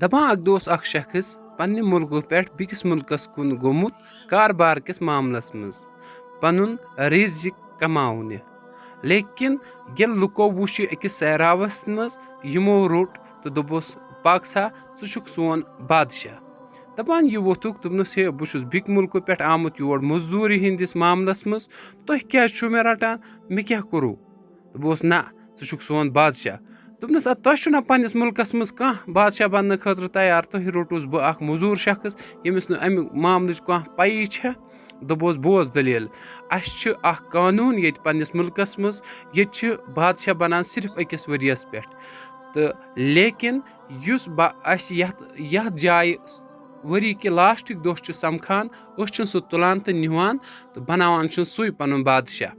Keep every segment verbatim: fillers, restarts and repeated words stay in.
دپان اکھ دۄہ اوس اکھ شخص پننہِ مُلکہٕ پٮ۪ٹھ بیٚکِس مُلکس کُن گوٚمُت کاربار کِس معاملس منٛز پنُن رزق کماونہِ، لیکن ییٚلہِ لُکو وُچھ یہِ أکِس سہراوس منٛز، یِمو روٚٹ تہٕ دوٚپُس، "پاک سا، ژٕ چھُکھ سون بادشاہ۔" دپان یہِ ووٚتھُکھ، دوٚپنس، "ہے، بہٕ چھُس بیٚکہِ مُلکہٕ پٮ۪ٹھ آمُت یور مزدوٗری ہٕنٛدِس معاملس منٛز، تُہۍ کیازِ چھِو مےٚ رٹان؟ مےٚ کیٛاہ کوٚروٕ؟" دوٚپُس، "نہ، ژٕ چھُکھ سون بادشاہ۔" دوٚپنَس، "اَدٕ تۄہہِ چھُو نا پنٛنِس مُلکَس منٛز کانٛہہ بادشاہ بننہٕ خٲطرٕ تیار؟ تۄہہِ روٚٹوُس بہٕ اَکھ مٔزوٗر شخص، ییٚمِس نہٕ اَمہِ معاملٕچ کانٛہہ پَیی چھےٚ۔" دوٚپُس، "بوز دٔلیٖل، اَسہِ چھُ اَکھ قانوٗن ییٚتہِ پنٛنِس مُلکَس منٛز، ییٚتہِ چھِ بادشاہ بنان صرف أکِس ؤرِیَس پٮ۪ٹھ۔ تہٕ لیکن یُس با-، اَسہِ یَتھ، یَتھ جایہِ ؤری کہِ لاسٹٕکۍ دۄہ چھِ سَمکھان، أسۍ چھِنہٕ سُہ تُلان تہٕ نِوان تہٕ بناوان چھِنہٕ سُے پَنُن بادشاہ۔"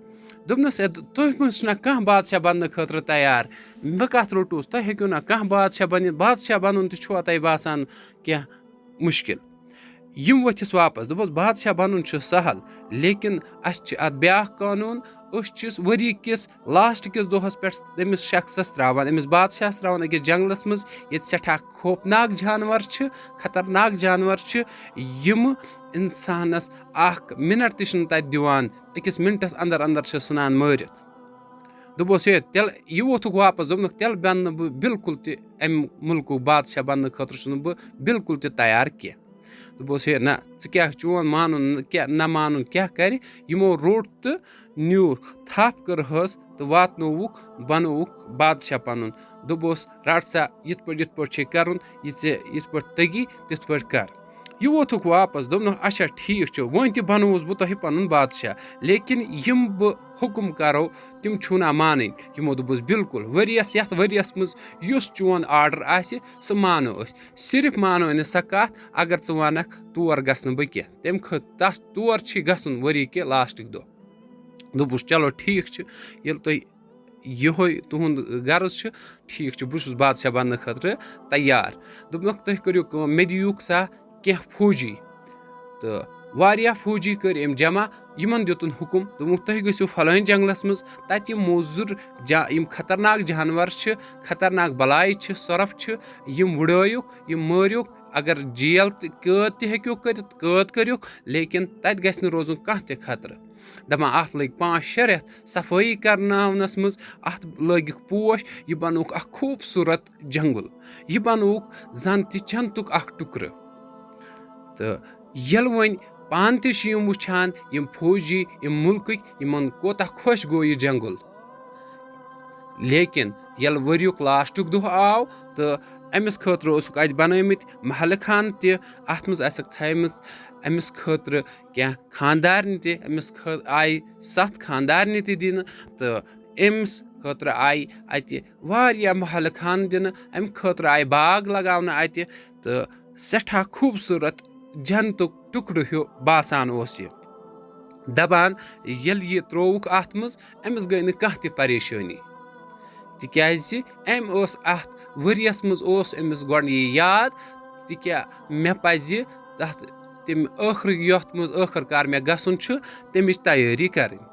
دوٚپنَس، "ہے، تُہۍ مہ چھِو نہ کانٛہہ بادشاہ بننہٕ خٲطرٕ تیار؟ بہٕ کَتھ روٚٹوُس؟ تۄہہِ ہیٚکِو نہ کانٛہہ بادشاہ بٔنِتھ، بادشاہ بنُن تہِ چھُوا تۄہہِ باسان کینٛہہ مُشکِل؟" یِم ؤتھِس واپس، دوٚپُس، "بادشاہ بنُن چھُ سہل، لیکن اَسہِ چھِ اَتھ بیٛاکھ قانوٗن، أسۍ چھِس ؤری کِس لاسٹ کِس دۄہس پٮ۪ٹھ تٔمِس شخصس ترٛاوان، أمِس بادشاہس ترٛاوان أکِس جنگلس منٛز، ییٚتہِ سٮ۪ٹھاہ خوفناک جانور چھِ، خطرناک جانور چھِ، یِم انسانس اکھ منٹ تہِ چھِنہٕ تَتہِ دِوان، أکِس منٹس اندر اندر چھِ ژھٕنان مٲرِتھ۔" دوٚپُس، "ہے، تیٚلہِ یہِ ووٚتھُکھ واپس۔" دوٚپنَکھ، "تیٚلہِ بنہٕ نہٕ بہٕ بالکل تہِ اَمہِ مُلکُک بادشاہ بننہٕ خٲطرٕ چھُس نہٕ بہٕ بالکل تہِ تیار کینٛہہ۔" دوٚپُس، "ہے نہ، ژٕ کیٛاہ، چون مانُن نہٕ کیٛاہ، نہ مانُن کیٛاہ کرِ؟" یِمو روٚٹ تہٕ نیوٗکھ، تھپھ کٔرہَس تہٕ واتنووُکھ، بنووُکھ بادشاہ پنُن۔ دوٚپُس، "رٹ سا، یِتھ پٲٹھۍ، یِتھ پٲٹھۍ چھے کرُن، یہِ ژےٚ یِتھ پٲٹھۍ تَگی، تِتھ پٲٹھۍ کر۔" یہِ ووٚتھُکھ واپس، دوٚپنَکھ، "اچھا، ٹھیٖک چھُ، وۄنۍ تہِ بنووُس بہٕ تۄہہِ پنُن بادشاہ، لیکن یِم بہٕ حُکم کرو، تِم چھِو نہ مانٕنۍ۔" یِمو دوٚپُس، "بالکل، ؤریَس، یَتھ ؤریَس منٛز یُس چون آرڈر آسہِ، سُہ مانو أسۍ۔ صرف مانو نہٕ سۄ کَتھ، اگر ژٕ وَنَکھ، تور گژھٕ نہٕ بہٕ کینٛہہ۔" تَمہِ خٲطرٕ تَتھ تور چھِ گژھُن ؤری کہِ لاسٹٕکۍ دۄہ۔ دوٚپُس، "چلو، ٹھیٖک چھُ، ییٚلہِ تۄہہِ یِہوٚے تُہُنٛد غرض چھُ، ٹھیٖک چھُ، بہٕ چھُس بادشاہ بننہٕ خٲطرٕ تیار۔" دوٚپنَکھ، "تُہۍ کٔرِو کٲم، مےٚ دِیوٗکھ سا کینٛہہ فوجی۔" تہٕ واریاہ فوجی کٔرۍ أمۍ جمع، یِمن دیُتُن حُکُم، دوٚپُکھ، "تُہۍ گٔژھِو فلٲنۍ جنگلس منٛز، تَتہِ یِم موزُر جا-، یِم خطرناک جانور چھِ، خطرناک بلاے چھِ، سۄرپھ چھِ، یِم وُڑٲیِکھ، یِم مٲرِکھ، اگر جیل تہِ، قٲد تہِ ہیٚکِو کٔرِتھ، قٲد کٔرِکھ، لیکن تَتہِ گژھِ نہٕ روزُن کانٛہہ تہِ خطرٕ۔" دَپان، اَتھ لٔگۍ پانٛژھ شےٚ رٮ۪تھ صفٲیی کرناونس منٛز، اَتھ لٲگِکھ پوش، یہِ بنووُکھ اکھ خوٗبصوٗرت جنگل، یہِ بنووُکھ زن تہِ جنتُک اکھ ٹُکرٕ۔ تہٕ ییٚلہِ وۄنۍ پانہٕ تہِ چھِ یِم وٕچھان، یِم فوجی، یِم مُلکٕکۍ، یِمن کوٗتاہ خۄش گوٚو یہِ جنگل۔ لیکن ییٚلہِ ؤریُک لاسٹُک دۄہ آو تہٕ أمِس خٲطرٕ اوسُکھ اَتہِ بنٲومٕتۍ محلہٕ خانہٕ تہِ، اَتھ منٛز آسَکھ تھایمٕژ أمِس خٲطرٕ کینٛہہ خانٛدارنہِ تہِ، أمِس خٲ-، آیہِ ستھ خانٛدارنہِ تہِ دِنہٕ تہٕ أمِس خٲطرٕ آیہِ اَتہِ واریاہ محلہٕ خانہٕ دِنہٕ، اَمہِ خٲطرٕ آیہِ باغ لگاونہٕ اَتہِ تہٕ سٮ۪ٹھاہ خوٗبصوٗرت جنتُک ٹُکڑٕ ہیوٗ باسان اوس یہِ۔ دَپان، ییٚلہِ یہِ ترٛووُکھ اَتھ منٛز، أمِس گٔے نہٕ کانٛہہ تہِ پریشٲنی، تِکیٛازِ أمۍ ٲس اَتھ ؤریَس منٛز اوس أمِس گۄڈٕ یہِ یاد، تِکیٛاہ مےٚ پَزِ تَتھ تَمہِ ٲخرٕ، یَتھ منٛز ٲخٕر کار مےٚ گژھُن چھُ، تَمِچ تیٲری کَرٕنۍ۔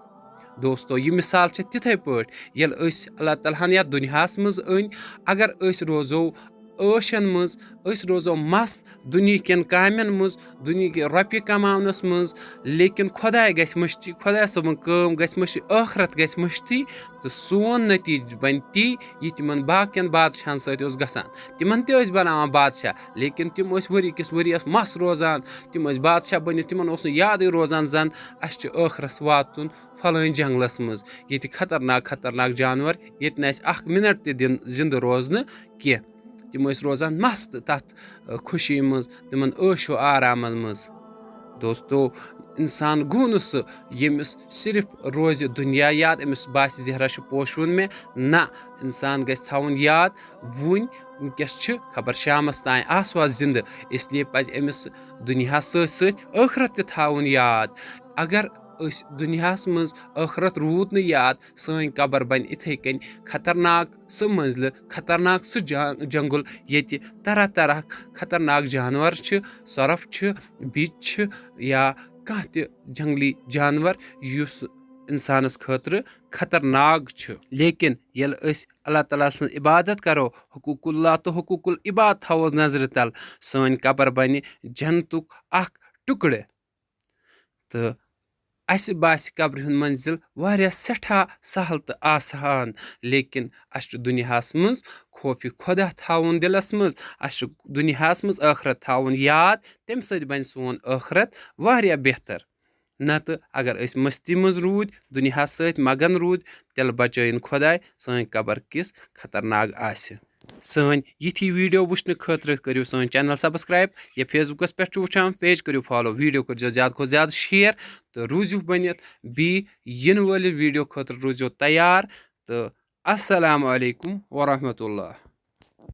دوستو، یہِ مِثال چھِ تِتھَے پٲٹھۍ، ییٚلہِ أسۍ اللہ تعالیٰ ہَن یَتھ دُنیاہَس منٛز أنۍ، اگر أسۍ روزو عٲشَن منٛز، أسۍ روزو مَست دُنیہِکٮ۪ن کامٮ۪ن منٛز، دُنیہِکہِ رۄپیہِ کماونَس منٛز، لیکن خۄداے گژھِ مٔشتٕے، خۄداے صٲبُن کٲم گژھِ مٔشتٕے، ٲخرت گژھِ مٔشتٕے، تہٕ سون نتیٖجہٕ بَنہِ تی، یہِ تِمَن باقیَن بادشاہَن سۭتۍ اوس گژھان۔ تِمَن تہِ ٲسۍ بَناوان بادشاہ، لیکن تِم ٲسۍ ؤری کِس ؤریَس مَس روزان، تِم ٲسۍ بادشاہ بٔنِتھ، تِمَن اوس نہٕ یادٕے روزان زَن اَسہِ چھُ ٲخرَس واتُن فلٲنۍ جنٛگلَس منٛز، ییٚتہِ خطرناک خطرناک جانوَر، ییٚتہِ نہٕ اَسہِ اَکھ مِنَٹ تہِ دِن زِندٕ روزنہٕ کینٛہہ۔ تِم ٲسۍ روزان مَست تَتھ، ٲ، خوشی منٛز، تِمَن عٲش و آرامَن منٛز۔ دوستو، اِنسان گوٚو نہٕ سُہ، ییٚمِس صرف روزِ دُنیا یاد، أمِس باسہِ زہرا چھُ پوشوُن مےٚ۔ نہ، اِنسان گژھِ تھاوُن یاد، وُنۍ وٕنکیٚس چھِ خبر شامَس تام آسوا زِندٕ، اس لیے پَزِ أمِس دُنیاہَس سۭتۍ سۭتۍ ٲخرت تہِ تھاوُن یاد۔ اگر أسۍ دُنیاہَس منٛز ٲخرت روٗد نہٕ یاد، سٲنۍ قبر بَنہِ اِتھَے کٔنۍ خطرناک سُہ منزلہٕ، خطرناک سُہ جا-، جنگل، ییٚتہِ طرح طرح خطرناک جانور چھِ، سۄرپھ چھِ، بِچ چھِ، یا کانٛہہ تہِ جنگلی جانور، یُس اِنسانَس خٲطرٕ خطرناک چھُ۔ لیکن ییٚلہِ أسۍ اللہ تعالیٰ سٕنٛز عبادت کرو، حقوق اللہ تہٕ حقوق العباد تھاوو نظرِ تل، سٲنۍ قبر بنہِ جنتُک اکھ ٹُکڑٕ۔ تہٕ اَسہِ باسہِ قبرِ ہُنٛد منزل واریاہ سٮ۪ٹھاہ سہل تہٕ آسان، لیکن اَسہِ چھُ دُنیاہَس منٛز خوفِ خۄدا تھاوُن دِلَس منٛز، اَسہِ چھُ دُنیاہَس منٛز ٲخرت تھاوُن یاد، تَمہِ سۭتۍ بَنہِ سون ٲخرت واریاہ بہتر۔ نَتہٕ اگر أسۍ مستی منٛز روٗدۍ، دُنیاہَس سۭتۍ مگن روٗدۍ، تیٚلہِ بچٲیِن خۄداے سٲنۍ قبر کِس خطرناک آسہِ۔ سٲنۍ یِتھی ویٖڈیو وٕچھنہٕ خٲطرٕ کٔرِو سٲنۍ channel subscribe۔ یا Facebook پٮ۪ٹھ چھُ وٕچھان، page کٔرِو follow، ویٖڈیو کٔرۍزیو زیادٕ کھۄتہٕ زیادٕ share تہٕ روٗزِو بٔنِتھ بیٚیہِ یِنہٕ وٲلِس ویٖڈیو خٲطرٕ روٗزِو تیار۔ تہٕ السلام علیکم ورحمۃ اللہ۔